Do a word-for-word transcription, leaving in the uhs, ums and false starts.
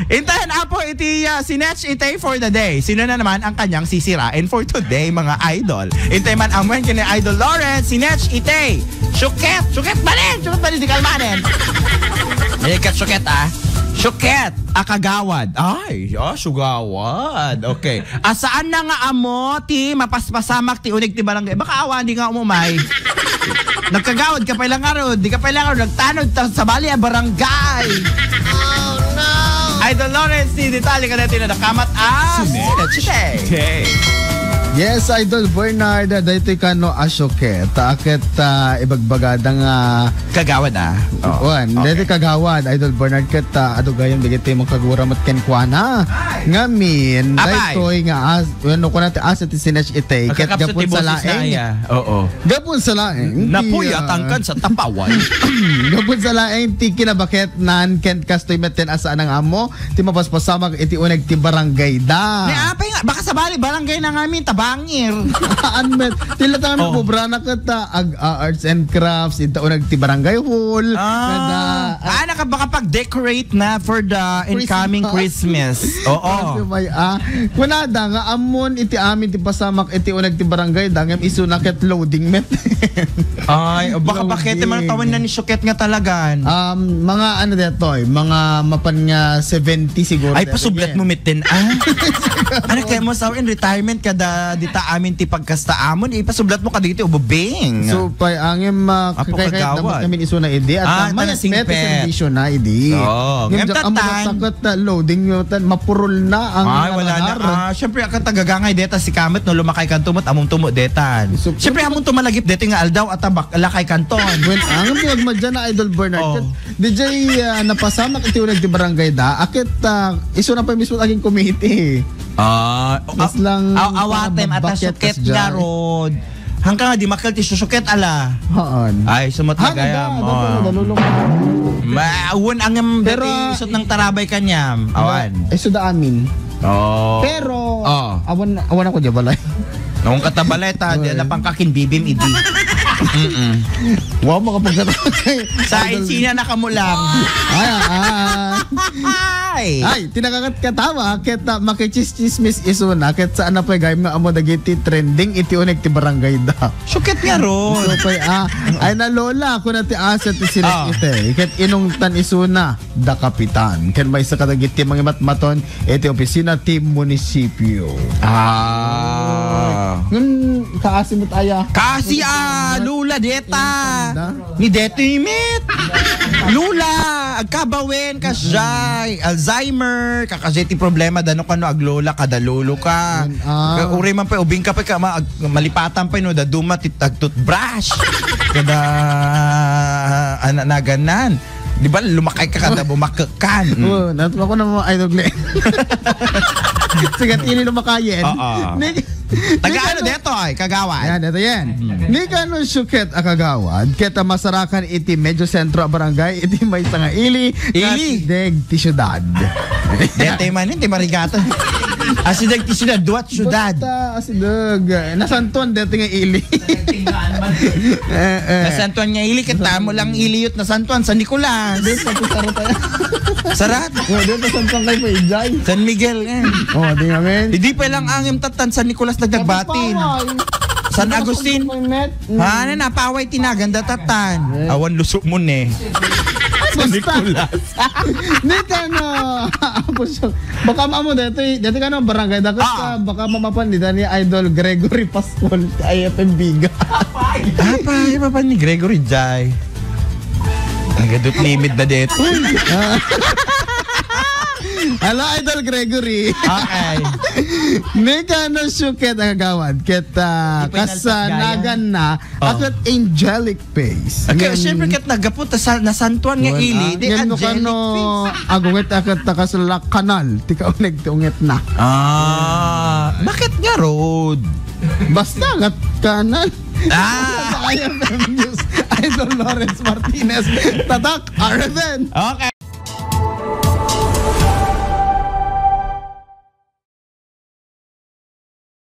Intayan, Apo, iti, ah, sinetch itay for the day. Sino na naman ang kanyang sisirain for today, mga idol? Intay man, amuan ken ni Idol Lawrence, sinetch itay. Suket! Suket manen! Suket manen! Di kalmanen! Di ka suket, ah. Suket! Akagawad. Ay, ah, sugawad. Okay. Asaan na nga amo ti mapaspasamak ti uneg ti barangay? Baka awan, di nga umumay. Nagkagawad ka pa ilang arod, di ka pa ilang arod, nagtanod ta sa bali a barangay. Oh, no! Idol Lawrence, ti detalye ka natin na nakamat ang Sinet Sinet Today. Today. Yes, Idol Bernard, daytoy kano a suket. Ta ket, ah, ibagbagada nga Kagawad, ah. Oh, Kuan, okay. Daytoy kagawad, Idol Bernard, ket, ah, adu gayam dagiti mangkagura met kenkuana. Ay! Ngamin, Apay! Daytoy nga as-, wenno kuna ti asset ti Sinet Today, ket Agkakapsat gapon ti sa boses na laeng. Iya. Oo. Gapon sa laeng, ti, Napuya ah, tangkad sa tapaway. Gapon sa laeng ti kinabaketnan ken kastoy met ten a saan nga ammo ti mapaspasamak iti uneg ti barangay da. Ni apay nga, baka sabali, barangay na ngamin, tabangir. An met, ti latang Oh. Bubrana ket, ah, ag-, ah, arts and crafts, ita uneg ti barangay hall. Ah. Kada, ah, Ah, naka-, makapag-decorate na for the incoming Christmas. Christmas. Oo. Kasi may, ah, kunada nga ammon iti amin ti pasamak iti uneg ti barangay da, ngem isuna ket loading met. Ay, baka Loading. Bakit man tawen na ni Suket nga talagan. Um, mga ano detoy, mga mapan nga seventy siguro. Ay, detoy pasublat yan. Mo mitten, ah? Ano kaya mo sa in retirement kada dita amin ti pagkasta amon, ipasublat mo kaditi ububing. So, pay angem, ah, Apo kay, kay kagawad. Dapat kami isuna idi, at Ah, ah, mayat tanasing met pet. Servisyo na idi. Oo. Ngem Ngem diak amo tatan. Sakit na loading yo tan, mapurol na ang Ay, wala na. Radar. Ah, syempre, ang katagagangay deta si Kamet, no, lumakay kanto met, among tumo detan. So, Syempre, among tumalagip deti nga aldaw at tabak, lakay kanton. Well, ang pinagmadya na Idol Bernard, Oh. ket D J, ah, napasamak iti uneg ti barangay da, akit, ah, isu na pa mismo aging committee. Ah, Mas ah, lang aw-, awatem, para ata mabaket suket kas nga dyan. Rod. Hangka nga di makel ti susuket, ala. Haan. Ay, sumot Hana lagayam. Da, da, Oh. da, da, lulong. Ma-, awan ang Pero, dati isot ng tarabay kanyam. Awan. Ay, suda amin. Oh. Pero, Oh. awan, awan ako dyan, balay. Noong katabaleta, di Ay. Napangkakin bibim idi. Mm-mm. Wow, makapagkatawa tayo. Sa Idol. Insina na kamo lang. Ay, ah, ah. Ay. Ay, tinakakat katawa, ket, ah, makichischismis isuna, ket saan na pay gayam nga amo dagiti trending iti uneg ti barangay da. Suket nga ron. So, pay, ah, ay na lola, kuna ti asset ti sinek Ah. ite. Ket inungtan isuna, da kapitan. Ken maysa kadagiti mangimatmaton iti opisina ti munisipyo. Ah. Ngem, kaasi met aya. Kaasi, ah, Lula, deta. Ni deti met. Lula, agkabawen, kasjay, Alzheimer, kakasjay ti problema, dano kano aglola, kada lolo ka. Yan, ah. Ka-, uri man pa, ubing ka pa, ka, ma-, ag-, malipatan pa, no, da duma, tit-, ag-toothbrush. Kada, anak na ganan. Di ba, lumakay ka kada bumakek kan? Mm. Oo, natuwa ko na mga idol, Glenn. Sigat ili lumakayen. Oo. Ni-, Taga ni ano kano deto ay, kagawad? Yan, ito yan. Mm. Ni kano suket a kagawad, ket masarakan iti medyo sentro a barangay, iti maysa nga ili, Ili? Kasideg ti syudad. Dete man, ti marigatan. Asideg ti syudad, duat syudad. Basta, asideg. Nasantuan dete nga ili. Eh, eh. Nasantuan nga ili, kita mo lang iliyot nasantuan, San Nicolas. Dito, sa Sarat. Sarat? Oh, dito, San Juan kayo pa, Ijay. San Miguel, eh. Oh, di nga, men. Hindi pa lang angim tatan, San Nicolas nagdagbatin. Kapit paway. San Agustin. Kapit paway, met. Mm. Ha, ano na, paway tinagan, datatan. Eh. Awan luso mo, ne. San Basta. Nicolas. Ni kano, Apo Siak. Baka maamo dati, dati kano barangay dakot Ah. Ka, baka mamapan di ni Idol Gregory Pascual, I F M Biga. Apa, ay, papa ni Gregory Jai. Ang gadot limit na dito. Hello, Idol Gregory. Okay. Ni kano suket ang gawad. Ket, ah, Di pa inalpas kasanagan gaya. Na, Oh. Akat angelic face. Kaya Ngem, siyempre, kat nagapot, sa, nasantuan nga Wala. Ili, di Ngem no angelic kano, face. Agunget akat takas la kanal, ti kauneg ti unget na. Ah, bakit nga road? Basta akat kanal. Ah! Sa I F M News, Idol Lawrence Martinez, Tatak, R F N. Okay.